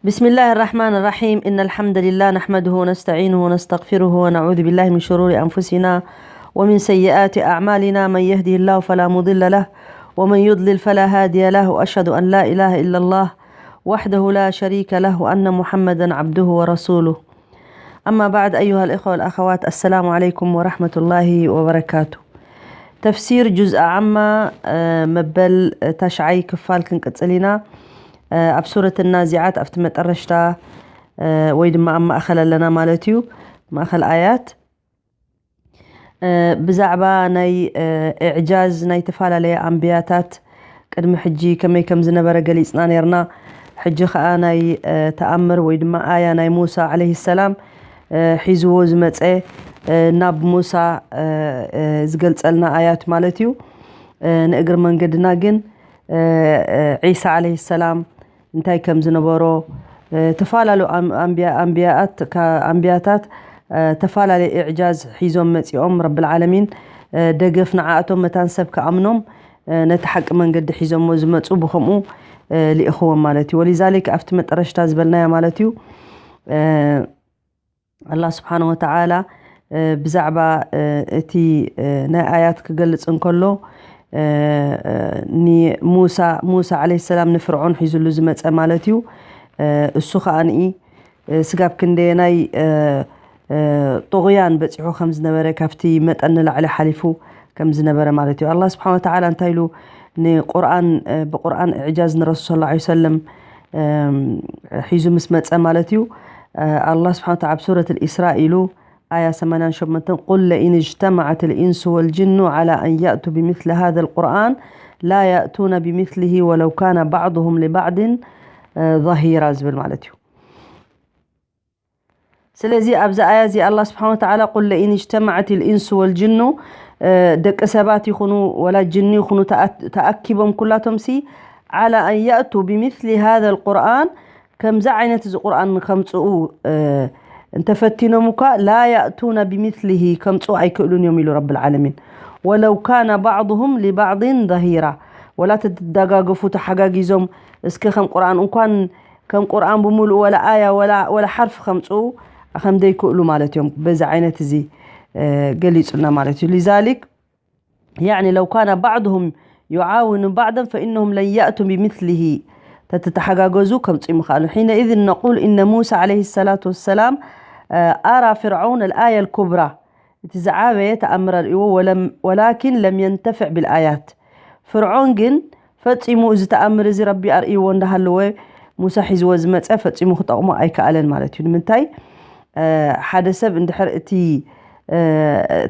بسم الله الرحمن الرحيم. إن الحمد لله نحمده ونستعينه ونستغفره ونعوذ بالله من شرور أنفسنا ومن سيئات أعمالنا. من يهده الله فلا مضل له ومن يضلل فلا هادي له. وأشهد أن لا إله إلا الله وحده لا شريك له وأن محمدا عبده ورسوله. أما بعد، أيها الإخوة والأخوات، السلام عليكم ورحمة الله وبركاته. تفسير جزء عما، آه، مبل، آه، تشعي كفال كنقتلنا. ኣብ ሱረት ናዚዓት ኣብቲ መጠረሽታ ወይ ድማ ኣብ ማእኸል ኣለና ማለት እዩ። ማእኸል ኣያት ብዛዕባ ናይ እዕጃዝ ናይ ተፈላለየ ኣንብያታት ቅድሚ ሕጂ ከመይ ከም ዝነበረ ገሊፅና ነርና። ሕጂ ከዓ ናይ ተኣምር ወይ ድማ ኣያ ናይ ሙሳ ዓለይሂ ሰላም ሒዝዎ ዝመፀ ናብ ሙሳ ዝገልፀልና ኣያት ማለት እዩ። ንእግር መንገድና ግን ዒሳ ዓለይሂ ሰላም እንታይ ከም ዝነበሮ ተፈላለዩ ኣንብያታት ተፈላለየ እዕጃዝ ሒዞም መፂኦም ረብል ዓለሚን ደገፍ ንዓኣቶም መታን ሰብ ክኣምኖም ነቲ ሓቂ መንገዲ ሒዞሞ ዝመፁ ብከምኡ ልእኽዎም ማለት እዩ። ወሊዛሊክ ኣብቲ መጠረሽታ ዝበልናዮ ማለት እዩ። ኣላ ስብሓን ወተዓላ ብዛዕባ እቲ ናይ ኣያት ክገልፅ እንከሎ ንሙሳ ሙሳ ዓለይሂ ሰላም ንፍርዖን ሒዙሉ ዝመፀ ማለት እዩ። እሱ ከዓ ንኢ ስጋብ ክንደየናይ ጥغያን በፂሑ ከም ዝነበረ ካብቲ መጠን ንላዕሊ ሓሊፉ ከም ዝነበረ ማለት እዩ። ኣላ ስብሓን ወተዓላ እንታይ ኢሉ ንቁርኣን ብቁርኣን እዕጃዝ ንረሱል ሰለላሁ ዐለይሂ ወሰለም ሒዙ ምስ መፀ ማለት እዩ። ኣላ ስብሓን ወተዓላ ኣብ ሱረት ልኢስራ ኢሉ ኣያ ሰማንያን ሸሞንተን ቁል ለኢን እጅተማዓት ልኢንሱ ወልጅኑ ዓላ ኣን ያእቱ ብምስሊ ሃዘ ልቁርኣን ላ ያእቱነ ብምስሊሂ ወለው ካነ ባዕዱሁም ሊባዕድን ظهيرا ዝብል ማለት እዩ። ስለዚ ኣብዚ ኣያ እዚ ኣላ ስብሓን ወተዓላ ቁል ለኢን እጅተማዓት ልኢንሱ ወልጅኑ ደቂ ሰባት ይኹኑ ወላ ጅኒ ይኹኑ ተኣኪቦም ኩላቶም ሲ ዓላ ኣን ያእቱ ብምስሊ ሃዘ ልቁርኣን ከምዚ ዓይነት እዚ ቁርኣን ከምፅኡ እንተፈቲኖም እኳ ላ ያእቱነ ብምስሊሂ ከምፅኡ ኣይክእሉን እዮም ኢሉ ረብል ዓለሚን። ወለው ካነ ባዕዱሁም ሊባዕድን ظهيرا ወላ ተደጋገፉ ተሓጋጊዞም እስኪ ከም ቁርኣን እንኳን ከም ቁርኣን ብምሉእ ወላ ኣያ ወላ ሓርፍ ከምፅኡ ከም ዘይክእሉ ማለት እዮም። በዚ ዓይነት እዚ ገሊፁና ማለት እዩ። ሊዛሊክ ያዕኒ ለው ካነ ባዕድሁም ዩዓውኑ ባዕደን ፈኢነሁም ለን ያእቱ ብምስሊሂ ተተተሓጋገዙ ከምፁ ይምኽኣሉ። ሒነኢዝን ነቁል እነ ሙሳ ዓለይሂ ሰላቱ ወሰላም ኣራ ፍርዓውን ኣልኣያ ልኩብራ እቲ ዝዓበየ ተኣምር ኣርእዎ ወላኪን ለም የንተፍዕ ብልኣያት ፍርዖን ግን ፈፂሙ እዚ ተኣምር እዚ ረቢ ኣርእዎ እንዳሃለወ ሙሳ ሒዝዎ ዝመፀ ፈፂሙ ክጠቕሞ ኣይከኣለን ማለት እዩ። ንምንታይ ሓደ ሰብ እንድሕር እቲ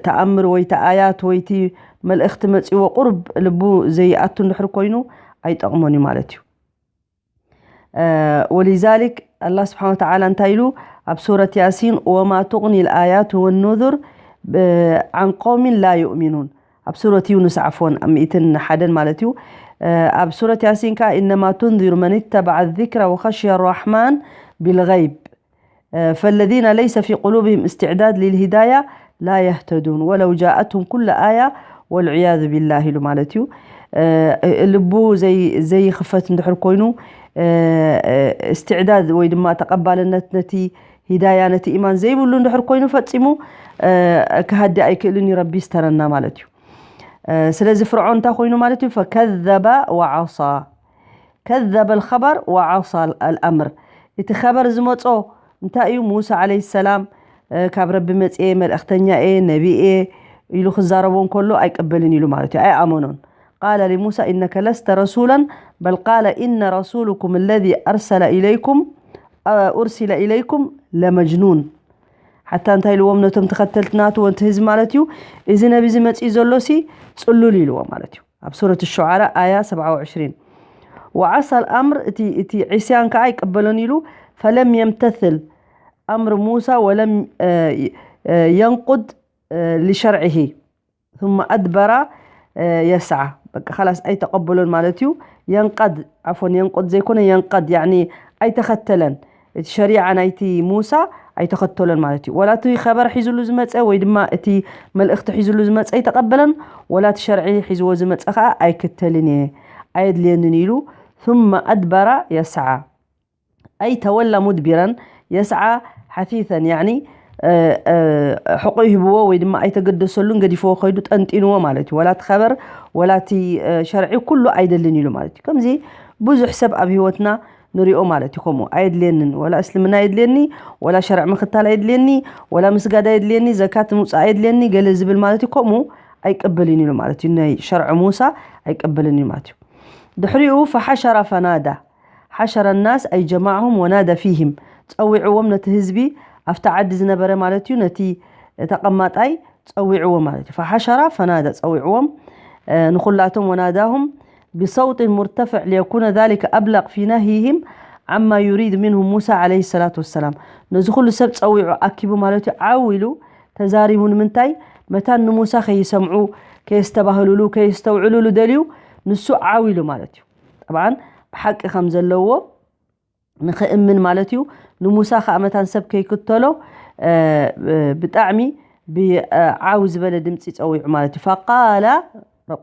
ተኣምር ወይ እቲ ኣያት ወይ እቲ መልእኽቲ መፂዎ ቁርብ ልቡ ዘይኣቱ እንድሕር ኮይኑ ኣይጠቕሞን እዩ ማለት እዩ። ወሊዛሊክ ኣላ ስብሓን ወተዓላ እንታይ ኢሉ ኣብ ሱረት ያሲን ወማ ቱቕኒ ልኣያት ወኑዙር ዓን ቀውሚን ላ ዩእሚኑን ኣብ ሱረት ዩኑስ ዓፍወን ኣብ ሚእትን ሓደን ማለት እዩ። ኣብ ሱረት ያሲን ከዓ እነማ ቱንዚሩ መን ተበዓ ዚክረ ወኸሽየ ራሕማን ቢልገይብ ፈለዚነ ለይሰ ፊ ቁሉብህም እስትዕዳድ ሊልሂዳያ ላ የህተዱን ወለው ጃኣትሁም ኩለ ኣያ ወልዕያዙ ቢላህ ኢሉ ማለት እዩ። ልቡ ዘይክፈት እንድሕር ኮይኑ እስትዕዳድ ወይ ድማ ተቐባልነት ነቲ ሂዳያ ነቲ ኢማን ዘይብሉ እንድሕር ኮይኑ ፈፂሙ ክሃዲ ኣይክእልን እዩ ረቢ ዝተረና ማለት እዩ። ስለዚ ፍርዖን እንታይ ኮይኑ ማለት እዩ ፈከዘበ ወዓሳ ከዘበ ልኸበር ወዓሳ ኣልኣምር እቲ ኸበር ዝመፆ እንታይ እዩ ሙሳ ዓለይሂ ሰላም ካብ ረቢ መፅኤ መልእኽተኛ እየ ነቢ እየ ኢሉ ክዛረቦ እንከሎ ኣይቀበልን ኢሉ ማለት እዩ ኣይኣመኖን። ቃለ ሊሙሳ ኢነከ ለስተ ረሱለን በል ቃለ ኢነ ረሱሉኩም ለዚ ኣርሰለ ኢለይኩም ኡርሲለ ኢለይኩም ለመጅኑን ሓታ እንታይ ኢልዎም ነቶም ተኸተልቲ ናቱ ወንቲ ህዝቢ ማለት እዩ እዚ ነቢ እዚ መፅኡ ዘሎ ሲ ፅሉል ኢልዎም ማለት እዩ ኣብ ሱረት ሸዓራ ኣያ ሰብዓ ወዕሽሪን ወዓሳ ልኣምር እቲ ዕስያን ከዓ ኣይቀበሎን ኢሉ ፈለም የምተስል ኣምር ሙሳ ወለም የንቁድ ልሸርዕሂ ثم ኣድበራ የስዓ በቃ ኸላስ ኣይተቐበሎን ማለት እዩ። የንቀድ ዓፎን የንቁድ ዘይኮነ የንቀድ ያኒ ኣይተኸተለን እቲ ሸሪዓ ናይቲ ሙሳ ኣይተኸተሎን ማለት እዩ። ወላ እቲ ኸበር ሒዙሉ ዝመፀ ወይ ድማ እቲ መልእኽቲ ሒዙሉ ዝመፀ ኣይተቐበለን ወላ እቲ ሸርዒ ሒዝዎ ዝመፀ ከዓ ኣይክተልን እየ ኣየድልየንን ኢሉ ثم ኣድበራ የስዓ أي تولى مدبرا يسعى حثيثا، يعني ሕቆ ይህብዎ ወይ ድማ ኣይተገደሰሉን፣ ገዲፍዎ ከይዱ ጠንጢንዎ ማለት እዩ። ወላ እቲ ኸበር ወላ እቲ ሸርዒ ኩሉ ኣይደልን ኢሉ ማለት እዩ። ከምዚ ብዙሕ ሰብ ኣብ ህይወትና ንሪኦ ማለት እዩ። ከምኡ ኣየድልየንን፣ ወላ እስልምና የድልየኒ፣ ወላ ሸርዕ ምኽታል ኣየድልየኒ፣ ወላ ምስጋድ ኣየድልየኒ፣ ዘካት ምውፃእ ኣየድልየኒ ገለ ዝብል ማለት እዩ። ከምኡ ኣይቅበልን ኢሉ ማለት እዩ። ናይ ሸርዒ ሙሳ ኣይቅበልን ኢሉ ማለት እዩ። ድሕሪኡ ፈሓሸረ ፈናዳ ሓሸረ ናስ ኣይ ጀማዕሁም ወናደ ፊህም፣ ጸዊዕዎም ነቲ ህዝቢ ኣብቲ ዓዲ ዝነበረ ማለት እዩ፣ ነቲ ተቐማጣይ ጸዊዕዎ ማለት እዩ። ፈሓሸራ ፈናደ ጸዊዕዎም ንኹላቶም ወናዳሁም ብሰውጢን ሙርተፍዕ ሊየኩነ ዛሊከ ኣብለቕ ፊ ነህይህም ዓማ ዩሪድ ሚንሁም ሙሳ ዓለይሂ ሰላቱ ወሰላም። ነዚ ኩሉ ሰብ ጸዊዑ ኣኪቡ ማለት እዩ፣ ዓው ኢሉ ተዛሪቡ። ንምንታይ? መታን ንሙሳ ከይሰምዑ፣ ከየስተባህሉሉ፣ ከየስተውዕሉሉ ደልዩ ንሱ ዓው ኢሉ ማለት እዩ። ጠብዓን ብሓቂ ከም ዘለዎ ንኽእምን ማለት እዩ። ንሙሳ ከዓ መታን ሰብ ከይክተሎ ብጣዕሚ ብዓው ዝበለ ድምፂ ፀዊዑ ማለት እዩ። ፈቃለ፣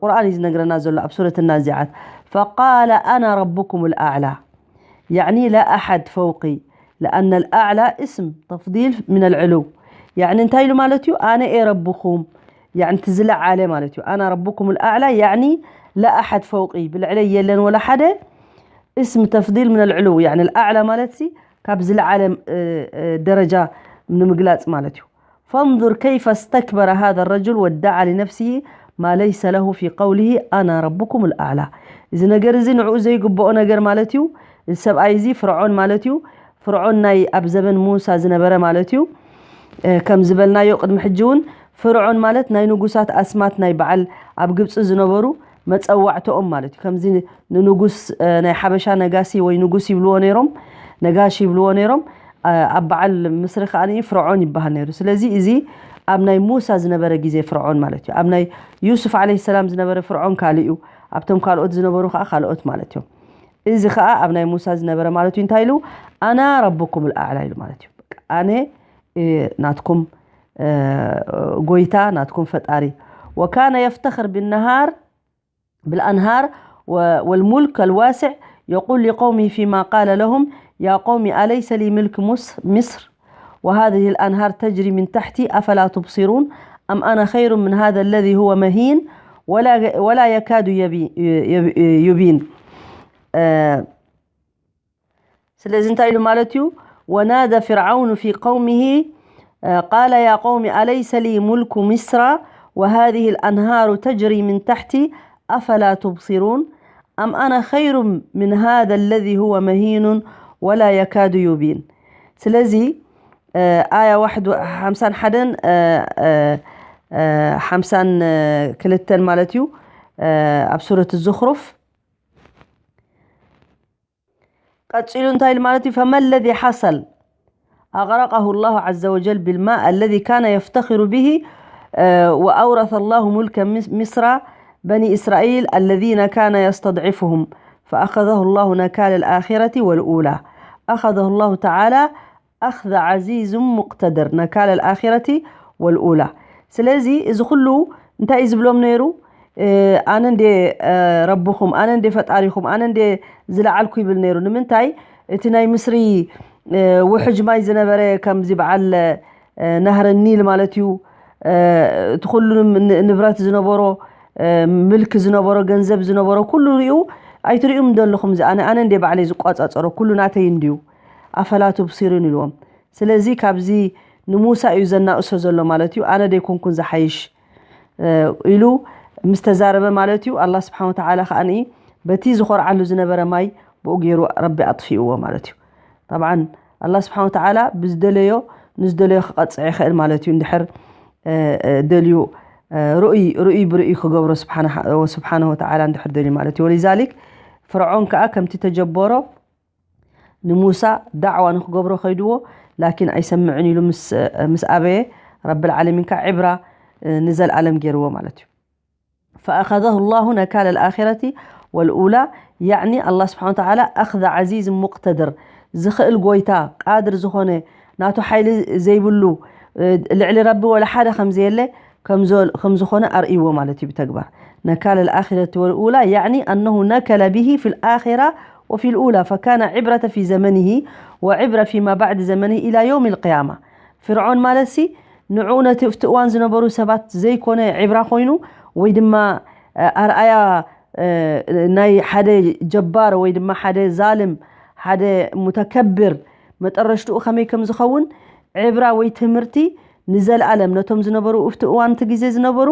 ቁርኣን እዩ ዝነግረና ዘሎ ኣብ ሱረት ናዚዓት። ፈቃለ ኣና ረቡኩም ልኣዕላ፣ ያዕኒ ላ ኣሓድ ፈውቂ፣ ለኣነ ልኣዕላ እስም ተፍዲል ምን ልዕሉው። ያዕኒ እንታይ ኢሉ ማለት እዩ? ኣነ እየ ረብኹም፣ ያዕኒ እቲ ዝለዓለ ማለት እዩ። ኣና ረብኩም ልኣዕላ ያዕኒ ላ ኣሓድ ፈውቂ፣ ብልዕለይ የለን ወላ ሓደ። እስም ተፍዲል ምን ልዕሉው፣ ያዕኒ ልኣዕላ ማለት ሲ ካብ ዝለዓለ ደረጃ ንምግላፅ ማለት እዩ። ፈንظር ከይፈ እስተክበረ ሃذا الرجل ወዳዓ ሊነፍሲሂ ማ ለይሰ ለሁ ፊ ቀውሊሂ ኣና ረብኩም ልኣዕላ። እዚ ነገር እዚ ንዕኡ ዘይግብኦ ነገር ማለት እዩ። እዚ ሰብኣይ እዚ ፍርዖን ማለት እዩ። ፍርዖን ናይ ኣብ ዘበን ሙሳ ዝነበረ ማለት እዩ። ከም ዝበልናዮ ቅድሚ ሕጂ እውን ፍርዖን ማለት ናይ ንጉሳት ኣስማት ናይ በዓል ኣብ ግብፂ ዝነበሩ መፀዋዕተኦም ማለት እዩ። ከምዚ ንንጉስ ናይ ሓበሻ ነጋሲ ወይ ንጉስ ይብልዎ ነይሮም፣ ነጋሽ ይብልዎ ነይሮም። ኣብ በዓል ምስሪ ከዓ ፍርዖን ይበሃል ነይሩ። ስለዚ እዚ ኣብ ናይ ሙሳ ዝነበረ ግዜ ፍርዖን ማለት እዩ። ኣብ ናይ ዩሱፍ ዓለይሂ ሰላም ዝነበረ ፍርዖን ካልእ እዩ። ኣብቶም ካልኦት ዝነበሩ ከዓ ካልኦት ማለት እዮም። እዚ ከዓ ኣብ ናይ ሙሳ ዝነበረ ማለት እዩ። እንታይ ኢሉ? ኣና ረብኩም ልኣዕላ ኢሉ ማለት እዩ። ኣነ ናትኩም ጎይታ፣ ናትኩም ፈጣሪ። ወካነ የፍተኽር ብነሃር بالأنهار والملك الواسع يقول لقومه فيما قال لهم يا قوم أليس لي ملك مصر وهذه الأنهار تجري من تحتي أفلا تبصرون أم أنا خير من هذا الذي هو مهين ولا ولا يكاد يبين. ስለዚ እንታይ ኢሉ ማለት እዩ? ወናደ ፍርዓውኑ ፊ ቀውሚሂ ቃለ ያ ቀውሚ ኣለይሰ ሊ ሙልኩ ሚስራ ወሃዚህ ልኣንሃሩ ተጅሪ ምን ታሕቲ ኣፈላ ቱብሲሩን ኣም ኣነ ኸይሩ ምን ሃذ ለዚ ሁወ መሂኑን ወላ የካዱ ዩቢን። ስለዚ ኣያ ዋሕድ ሓምሳን ሓደን ሓምሳን ክልተን ማለት እዩ ኣብ ሱረት ዙኽሩፍ ቀጺሉ እንታይ ኢሉ ማለት እዩ? ፈመ ለዚ ሓሰል ኣغረቀሁ ላሁ ዐዘ ወጀል ብልማእ ኣለዚ ካነ የፍተኽሩ ብሂ ወኣውረሰ ላሁ ሙልከ ሚስራ በኒ እስራኢል ኣለዚነ ካነ የስተድዕፍሁም ፈኣኸዘሁ ላሁ ነካለ ልኣኺረቲ ወልኡላ ኣኸዘሁ ላሁ ተዓላ ኣኽዘ ዓዚዙን ሙቅተድር ነካለ ልኣኺረቲ ወልኡላ። ስለዚ እዚ ኩሉ እንታይ እዩ ዝብሎም ነይሩ? ኣነ እንደ ረብኹም፣ ኣነ እንደ ፈጣሪኹም፣ ኣነ እንደ ዝለዓልኩ ይብል ነይሩ። ንምንታይ? እቲ ናይ ምስሪ ውሕጅ ማይ ዝነበረ ከምዚ በዓል ናህረ ኒል ማለት እዩ። እቲ ኩሉ ንብረት ዝነበሮ ምልክ ዝነበሮ ገንዘብ ዝነበሮ ኩሉ ሪኡ ኣይትሪኡም ዘለኹም እዚ ኣነ ኣነ እንደ ባዕለይ ዝቋፃፀሮ ኩሉ ናተይ እንድዩ ኣፈላ ቱብሲሩን ኢልዎም። ስለዚ ካብዚ ንሙሳ እዩ ዘናእሶ ዘሎ ማለት እዩ። ኣነ ደይኮንኩን ዝሓይሽ ኢሉ ምስ ተዛረበ ማለት እዩ። ኣላ ስብሓን ወተዓላ ከዓ በቲ ዝኾርዓሉ ዝነበረ ማይ ብኡ ገይሩ ረቢ ኣጥፊእዎ ማለት እዩ። ጠብዓን ኣላ ስብሓን ወተዓላ ብዝደለዮ ንዝደለዮ ክቐፅዕ ይኽእል ማለት እዩ። እንድሕር ደልዩ ርእይ ርእይ ብርእይ ክገብሮ ስብሓነ ወተዓላ እንድሕር ደልዩ ማለት እዩ። ወሊዛሊክ ፍርዖን ከዓ ከምቲ ተጀበሮ ንሙሳ ዳዕዋ ንክገብሮ ከይድዎ ላኪን ኣይሰምዕን ኢሉ ምስ ኣበየ ረብል ዓለሚን ከዓ ዕብራ ንዘልኣለም ገይርዎ ማለት እዩ። ፈኣኸዘሁ ላሁ ነካለ ልኣኺረቲ ወልኡላ ያዕኒ ኣላ ስብሓን ተዓላ ኣኽዘ ዓዚዝ ሙቅተድር ዝኽእል ጎይታ ቃድር ዝኾነ ናቱ ሓይሊ ዘይብሉ ልዕሊ ረቢ ወላ ሓደ ከምዘየለ ከምዝኾነ ኣርእይዎ ማለት እዩ ብተግባር። ነካለ ልኣኺረቲ ወልኡላ ያዕኒ ኣነሁ ነከለ ብሂ ፊ ልኣኺራ وفي الأولى، فكان عبرة في زمنه وعبرة فيما بعد زمنه إلى يوم القيامة. فرعون ማለት ሲ ንዕኡ ነቲ ኣብቲ እዋን ዝነበሩ ሰባት ዘይኮነ ዕብራ ኮይኑ ወይ ድማ ኣርኣያ ናይ ሓደ ጀባር ወይ ድማ ሓደ ዛልም ሓደ ሙተከብር መጠረሽትኡ ከመይ ከም ዝኸውን ዕብራ ወይ ትምህርቲ ንዘለኣለም ነቶም ዝነበሩ ኣብቲ እዋን እቲ ግዜ ዝነበሩ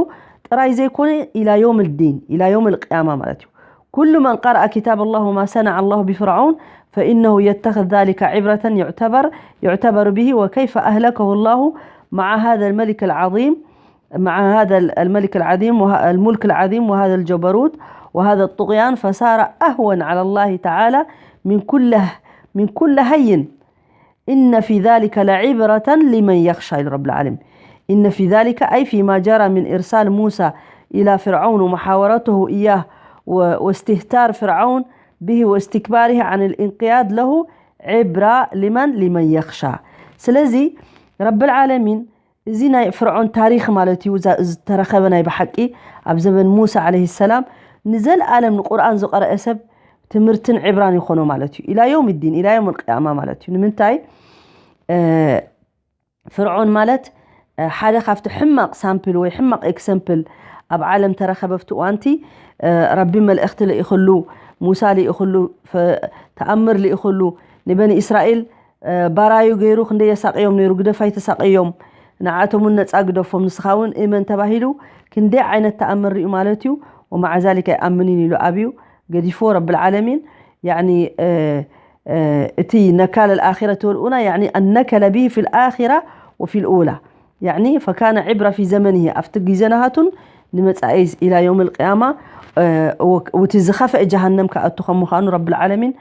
ጥራይ ዘይኮነ إلى يوم الدين إلى يوم القيامة ማለት እዩ። كل من قرأ كتاب الله وما صنع الله بفرعون فإنه يتخذ ذلك عبرة يعتبر يعتبر به وكيف أهلكه الله مع هذا الملك العظيم مع هذا الملك العظيم والملك العظيم وهذا الجبروت وهذا الطغيان فصار أهون على الله تعالى من كل من كل هين. إن في ذلك لعبرة لمن يخشى إلى رب العالمين. إن في ذلك أي فيما جرى من إرسال موسى إلى فرعون ومحاورته إياه واستهتار فرعون به واستكباره عن الانقياد له عبرة لمن لمن يخشى. ስለዚ ረብል ዓለሚን እዚ ናይ ፍርዖን ታሪኽ ማለት እዩ ዝተረኸበ ናይ ብሓቂ ኣብ ዘበን ሙሳ ዓለይሂ ሰላም ንዘለኣለም ንቁርኣን ዝቐረአ ሰብ ትምህርትን ዕብራን ይኾኖ ማለት እዩ ኢላ ዮም ዲን ኢላ ዮም ቅያማ ማለት እዩ። ንምንታይ ፍርዖን ማለት ሓደ ካብቲ ሕማቕ ሳምፕል ወይ ሕማቕ ኤክሰምፕል ኣብ ዓለም ተረኸበ ኣብቲ እዋንቲ ረቢ መልእኽቲ ልኢኽሉ ሙሳ ልኢኽሉ ተኣምር ልኢኽሉ ንበኒ እስራኤል ባራዩ ገይሩ ክንደይ የሳቅዮም ነይሩ። ግደፍ ኣይተሳቅዮም ንዓቶም እውን ነፃ ግደፎም ንስኻ እውን እመን ተባሂሉ ክንደይ ዓይነት ተኣምር ሪኡ ማለት እዩ። ومع ذلك ኣይኣምንን ኢሉ ኣብዩ ገዲፍዎ ረብል ዓለሚን። يعني እቲ نكال الآخرة والأولى يعني النكل به في الآخرة وفي الأولى يعني فكان عبرة في زمنه ኣብቲ ግዜ ናሃቱን ንመጻኢ إلى يوم القيامة ውቲ ዝኸፍአ ጀሃነም ክኣቱ ከም ምዃኑ ረብል ዓለሚን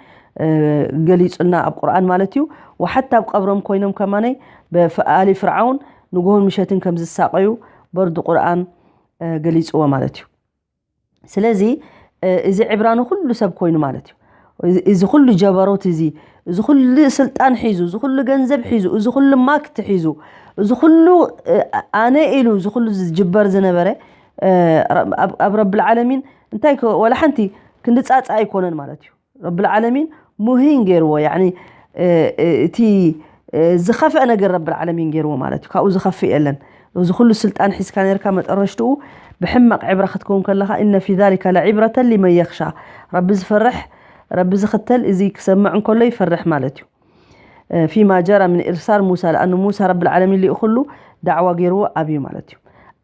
ገሊጹልና ኣብ ቁርኣን ማለት እዩ። وحتى ኣብ ቀብሮም ኮይኖም ከማነይ ብኣሊ ፍርዓውን ንግሆን ምሸትን ከም ዝሳቀዩ በርዱ ቁርኣን ገሊጽዎ ማለት እዩ። ስለዚ እዚ ዕብራ ንኹሉ ሰብ ኮይኑ ማለት እዩ። እዚ ኩሉ ጀበሮት እዚ እዚ ኩሉ ስልጣን ሒዙ እዚ ኩሉ ገንዘብ ሒዙ እዚ ኩሉ ማክት ሒዙ እዚ ኩሉ ኣነ ኢሉ እዚ ኩሉ ዝጅበር ዝነበረ ኣብ ረብል ዓለሚን እንታይ ወላ ሓንቲ ክንዲ ፃፃ ኣይኮነን ማለት እዩ። ረብል ዓለሚን ሙሂን ገይርዎ ያኒ እቲ ዝኸፍአ ነገር ረብል ዓለሚን ገይርዎ ማለት እዩ። ካብኡ ዝኸፍእ የለን። እዚ ኩሉ ስልጣን ሒዝካ ነርካ መጠረሽትኡ ብሕማቕ ዕብራ ክትከውን ከለኻ إن في ذلك لعبرة لمن يخشى ረቢ ዝፈርሕ ረቢ ዝኽተል እዚ ክሰምዕ እንከሎ ይፈርሕ ማለት እዩ። فيما جرى من إرسال موسى لأن موسى رب العالمين ልኢኹሉ ዳዕዋ ገይርዎ ኣብዩ ማለት እዩ።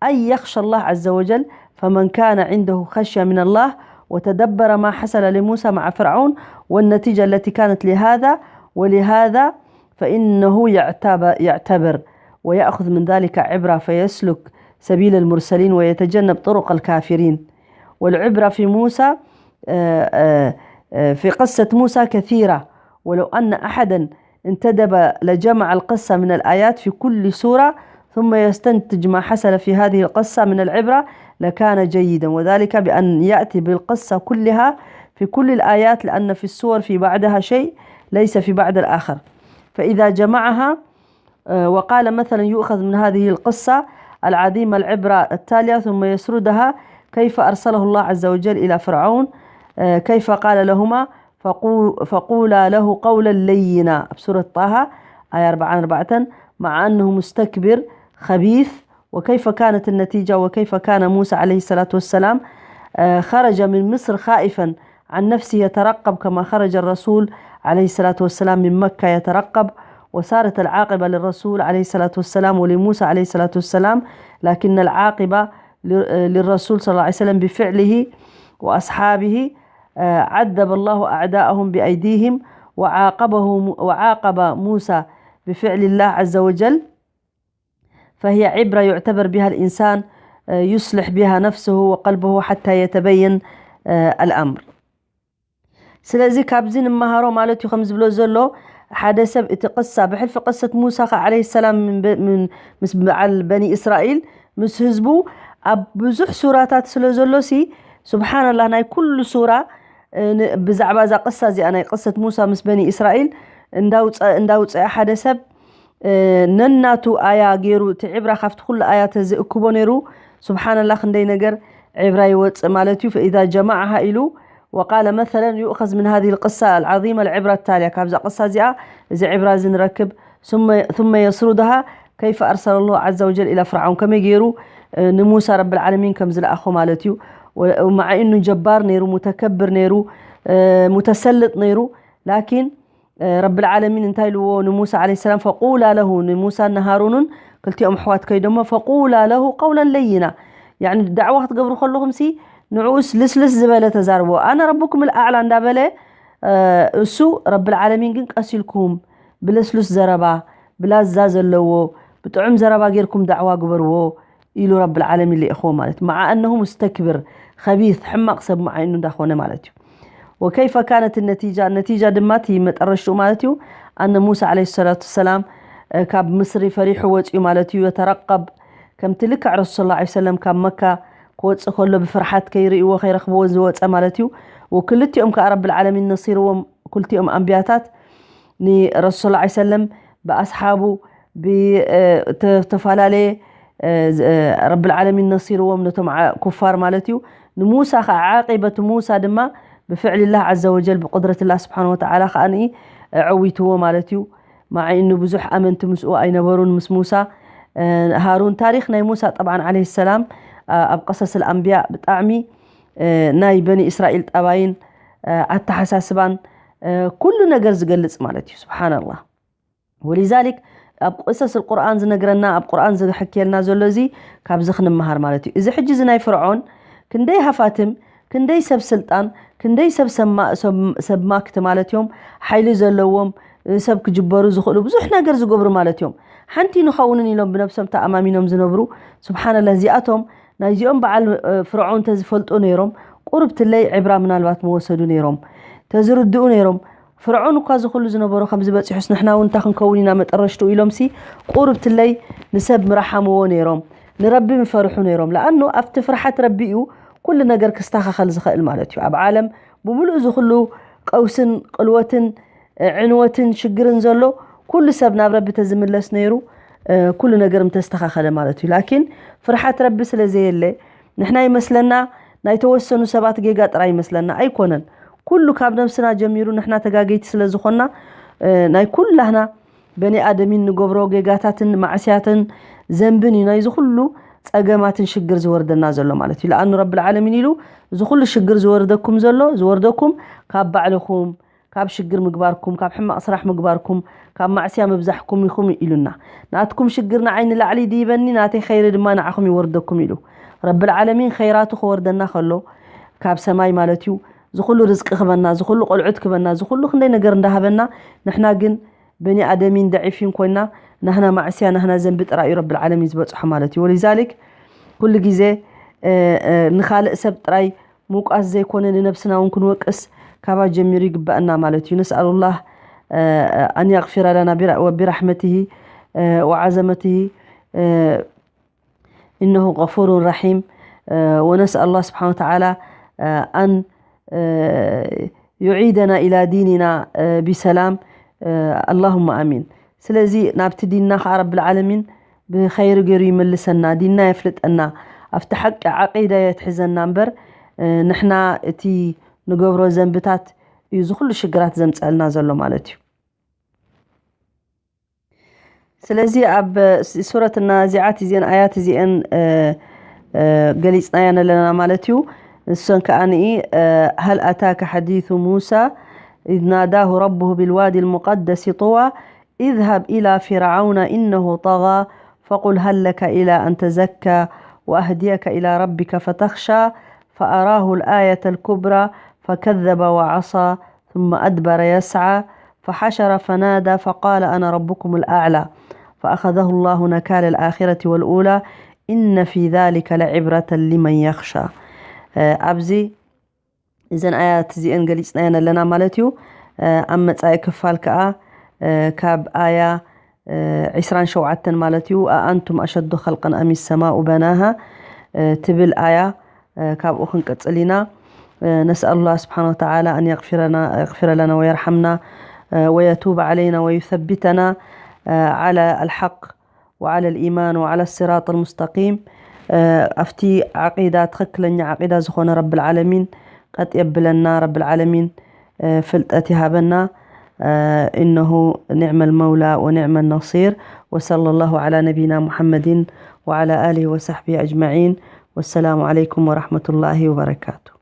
أي يخشى الله عز وجل فمن كان عنده خشية من الله وتدبر ما حصل لموسى مع فرعون والنتيجة التي كانت لهذا ولهذا فإنه يعتبر ويأخذ من ذلك عبرة فيسلك سبيل المرسلين ويتجنب طرق الكافرين. والعبرة في موسى في قصة موسى كثيرة ولو أن أحدا انتدب لجمع القصة من الآيات في كل سورة ثم يستنتج ما حصل في هذه القصة من العبرة لكان جيدا وذلك بأن يأتي بالقصة كلها في كل الآيات لأن في السور في بعدها شيء ليس في بعد الآخر فإذا جمعها وقال مثلا يؤخذ من هذه القصة العظيمة العبرة التالية ثم يسردها كيف أرسله الله عز وجل إلى فرعون كيف قال لهما فقولا له قولا لينا بسورة طه آية أربعة أربعة مع أنه مستكبر خبيث وكيف كانت النتيجة وكيف كان موسى عليه الصلاة والسلام خرج من مصر خائفا عن نفسه يترقب كما خرج الرسول عليه الصلاة والسلام من مكة يترقب وصارت العاقبة للرسول عليه الصلاة والسلام ولموسى عليه الصلاة والسلام لكن العاقبة للرسول صلى الله عليه وسلم بفعله وأصحابه عذب الله أعداءهم بأيديهم وعاقبه وعاقب موسى بفعل الله عز وجل فهي عبرة يعتبر بها الإنسان يصلح بها نفسه وقلبه حتى يتبين الأمر. ስለዚ ካብዚ ንመሃሮ ማለት እዩ ከም ዝብሎ ዘሎ ሓደ ሰብ እቲ ቅሳ ብሕልፊ ቅሰት ሙሳ ከ ዓለይሂ ሰላም ምስ በዓል በኒ እስራኤል ምስ ህዝቡ ኣብ ብዙሕ ሱራታት ስለ ዘሎ ሲ ስብሓንላህ ናይ ኩሉ ሱራ ብዛዕባ እዛ ቅሳ እዚኣ ናይ ቅሰት ሙሳ ምስ በኒ እስራኤል እንዳውፀአ ሓደ ሰብ ነናቱ ኣያ ገይሩ እቲ ዕብራ ካብቲ ኩሉ ኣያ ተዝእክቦ ነይሩ ስብሓንላህ ክንደይ ነገር ዕብራ ይወፅእ ማለት እዩ። ፈኢዛ ጀማዓሃ ኢሉ وقال مثلا يؤخذ من هذه القصة العظيمة العبرة التالية. ካብዛ ቅሳ እዚኣ እዚ ዕብራ እዚ ንረክብ። ثم ثم يسردها كيف أرسل الله عز وجل إلى فرعون. ከመይ ገይሩ ንሙሳ ረብል ዓለሚን ከም ዝለኣኾ ማለት እዩ። مع إنه جبار ነይሩ፣ متكبر ነይሩ፣ متسلط ነይሩ، لكن ረብል ዓለሚን እንታይ ኢልዎ ንሙሳ ዓለይሂ ሰላም? فقولا له ንሙሳን ንሃሩንን ክልቲኦም ኣሕዋት ከይዶሞ فقولا له قولا لينا. ያኒ ዳዕዋ ክትገብሩ ከለኹም ሲ ንዕኡስ ልስልስ ዝበለ ተዛርቦ። أنا ربكم الأعلى እንዳበለ እሱ ረብል ዓለሚን ግን ቀስ ኢልኩም ብለስሉስ ዘረባ ብላዛ ዘለዎ ብጥዑም ዘረባ ጌርኩም ዳዕዋ ግበርዎ ኢሉ ረብል ዓለሚን ልኢኽዎ ማለት እዩ። مع أنه مستكبر خبيث ሕማቕ ሰብ مع إنه እንዳኾነ ማለት እዩ። وكيف كانت النتيجة؟ ነቲጃ ድማ እቲ መጠረሽትኡ ማለት እዩ ኣነ ሙሳ ዓለይሂ ሰላቱ ወሰላም ካብ ምስሪ ፈሪሑ ወፂኡ ማለት እዩ። يترقب ከምቲ ልክዕ ረሱል ሰለላሁ ዐለይሂ ወሰለም ካብ መካ ክወፅእ ከሎ ብፍርሓት ከይርእይዎ ከይረኽብዎ ዝወፀ ማለት እዩ። ወክልቲኦም ከዓ ረብል ዓለሚን ነሲርዎም ክልቲኦም ኣንቢያታት ንረሱል ሰለላሁ ዐለይሂ ወሰለም ብኣስሓቡ ብተፈላለየ ረብል ዓለሚን ነሲርዎም ነቶም ኩፋር ማለት እዩ። ንሙሳ ከዓ ዓቂበት ሙሳ ድማ ብፍዕልላህ ዓዘ ወጀል ብቁድረትላህ ስብሓን ወተዓላ ከዓ ንኢ ዕዊትዎ ማለት እዩ። ማዓ ኢኑ ብዙሕ ኣመንቲ ምስኡ ኣይነበሩን ምስ ሙሳ። ሃሩን ታሪክ ናይ ሙሳ ጠብዓን ዓለይሂ ሰላም ኣብ ቀሰስ ኣልኣንብያ ብጣዕሚ ናይ በኒ እስራኤል ጠባይን ኣተሓሳስባን ኩሉ ነገር ዝገልጽ ማለት እዩ። ስብሓንላህ። ወሊዛሊክ ኣብ ቅሰስ ቁርኣን ዝነግረና ኣብ ቁርኣን ዝሕክየልና ዘሎ እዚ ካብዚ ክንመሃር ማለት እዩ። እዚ ሕጂ እዚ ናይ ፍርዖን ክንደይ ሃፋትም ክንደይ ሰብ ስልጣን ክንደይ ሰብ ሰብ ማክት ማለት እዮም ሓይሊ ዘለዎም ሰብ ክጅበሩ ዝኽእሉ ብዙሕ ነገር ዝገብሩ ማለት እዮም። ሓንቲ ንኸውንን ኢሎም ብነብሶም ተኣማሚኖም ዝነብሩ ስብሓንላ እዚኣቶም ናይዚኦም በዓል ፍርዖን ተዝፈልጡ ነይሮም ቁርብትለይ ዕብራ ምናልባት መወሰዱ ነይሮም ተዝርድኡ ነይሮም። ፍርዖን እኳ እዚ ኩሉ ዝነበሮ ከምዚ በፂሑስ ንሕና እውን እንታይ ክንከውን ኢና መጠረሽትኡ ኢሎምሲ ቁርብትለይ ንሰብ ምረሓምዎ ነይሮም ንረቢ ምፈርሑ ነይሮም። ለኣኑ ኣብቲ ፍርሓት ረቢ እዩ ኩሉ ነገር ክስተኻኸል ዝኽእል ማለት እዩ። ኣብ ዓለም ብምሉእ እዚ ኩሉ ቀውስን ቅልወትን ዕንወትን ሽግርን ዘሎ ኩሉ ሰብ ናብ ረቢ ተዝምለስ ነይሩ ኩሉ ነገር ምተስተኻኸለ ማለት እዩ። ላኪን ፍርሓት ረቢ ስለ ዘየለ ንሕና ይመስለና ናይ ተወሰኑ ሰባት ጌጋ ጥራይ ይመስለና ኣይኮነን። ኩሉ ካብ ነብስና ጀሚሩ ንሕና ተጋገይቲ ስለ ዝኾንና ናይ ኩላህና በኒ ኣደሚን ንገብሮ ጌጋታትን ማዕስያትን ዘንብን እዩ ናይዚ ኩሉ ፀገማትን ሽግር ዝወርደና ዘሎ ማለት እዩ። ለኣኑ ረብል ዓለሚን ኢሉ እዚ ኩሉ ሽግር ዝወርደኩም ዘሎ ዝወርደኩም ካብ ባዕልኹም ካብ ሽግር ምግባርኩም ካብ ሕማቕ ስራሕ ምግባርኩም ካብ ማዕስያ ምብዛሕኩም ኢኹም ኢሉና። ናትኩም ሽግር ንዓይ ንላዕሊ ይድይበኒ ናተይ ኸይሪ ድማ ንዓኹም ይወርደኩም ኢሉ። ረብል ዓለሚን ኸይራቱ ክወርደና ከሎ ካብ ሰማይ ማለት እዩ ዝኹሉ ርዝቂ ክበና ዝኹሉ ቆልዑት ክበና ዝኹሉ ክንደይ ነገር እንዳሃበና ንሕና ግን በኒ ኣደሚን ደዒፊን ኮይና ናህና ማዕስያ ናህና ዘንቢ ጥራይ እዩ ረብል ዓለሚን ዝበፅሖ ማለት እዩ። ወሊዛሊክ ኩሉ ግዜ ንኻልእ ሰብ ጥራይ ምውቃስ ዘይኮነ ንነብስና እውን ክንወቅስ ካባ ጀሚሩ ይግባእና ማለት እዩ። ነስኣሉላህ ኣን የግፊረ ለና ቢራሕመትሂ ወዓዘመትሂ እነሁ ገፉሩን ረሒም ወነስኣሉላህ ስብሓን ወተዓላ ኣን ዩዒደና ኢላ ዲኒና ቢሰላም ኣላሁማ ኣሚን። ስለዚ ናብቲ ዲንና ከዓ ረብል ዓለሚን ብኸይሪ ገይሩ ይመልሰና፣ ዲንና የፍልጠና፣ ኣብቲ ሓቂ ዓቂዳ የትሕዘና እምበር ንሕና እቲ ንገብሮ ዘንብታት እዩ እዚ ኩሉ ሽግራት ዘምፀልና ዘሎ ማለት እዩ። ስለዚ ኣብ ሱረት ናዚዓት እዚአን ኣያት እዚአን ገሊፅናየን ኣለና ማለት እዩ። ንሰን ከዓ ንኢ هل أتاك حديث موسى إذ ناداه ربه بالوادي المقدس طوى اذهب إلى فرعون إنه طغى فقل هل لك إلى أن تزكى وأهديك إلى ربك فتخشى فأراه الآية الكبرى فكذب وعصى ثم أدبر يسعى فحشر فنادى فقال أنا ربكم الأعلى فأخذه الله نكال الآخرة والأولى إن في ذلك لعبرة لمن يخشى. ኣብዚ እዘን ኣያት እዚአን ገሊፅናየን ኣለና ማለት እዩ። ኣብ መፃኢ ክፋል ከዓ ካብ ኣያ ዒስራን ሸውዓተን ማለት እዩ። أأنتم أشد خلقا أم السماء بناها ትብል ኣያ ካብኡ ክንቅፅል ኢና። نسأل الله سبحانه وتعالى أن يغفرنا يغفر لنا ويرحمنا ويتوب علينا ويثبتنا على الحق وعلى الإيمان وعلى الصراط المستقيم ኣብቲ ዓቂዳ ትኽክለኛ ዓቂዳ ዝኾነ ረብል ዓለሚን ቀጥ የብለና ረብል ዓለሚን፣ ፍልጠት ይሃበና። إنه نعم المولى ونعم النصير. وصلى الله على نبينا محمد وعلى آله وصحبه أجمعين. والسلام عليكم ورحمة الله وبركاته.